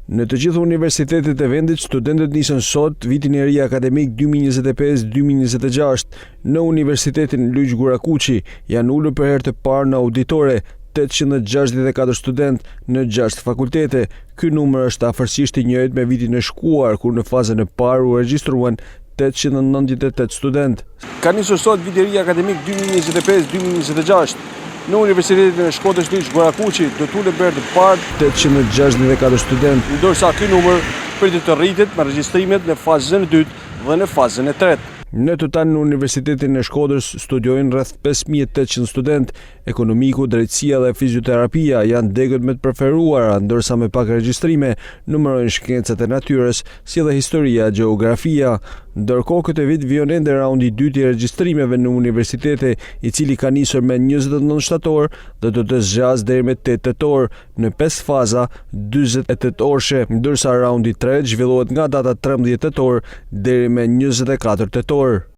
Në të gjithë universitetet e vendit, studentët nisën sot vitin e ri akademik 2025-2026. Në Universitetin Luigj Gurakuqi janë ulur për herë të parë në auditore 864 studentë në 6 fakultete. Ky numër është afërsisht i njëjtë me vitin e shkuar, kur në fazën e parë u regjistruan 898 studentë. Ka nisur sot viti i ri akademik 2025-2026. Në Universitetin e Shkodrës Luigj Gurakuqi do të ulen për herë të parë 864 studentë, ndërsa ky numër pritet të rritet me regjistrimet në fazën e dytë dhe në fazën e tretë. Në total në Universitetin e Shkodrës studiojnë rreth 5800 studentë. Ekonomiku, drejtësia dhe fizioterapia janë degët më të preferuara, ndërsa me pak regjistrime numërojnë shkencat e natyrës, si dhe historia e gjeografia. Ndërkohë këtë vit vijon ende raundi i dytë i regjistrimeve në universitete, i cili ka nisur me 29 shtator dhe do të zgjasë deri me 8 tetor në 5 faza 48 orëshe, ndërsa raundi i tretë zhvillohet nga data 13 tetor deri me 24 tetor.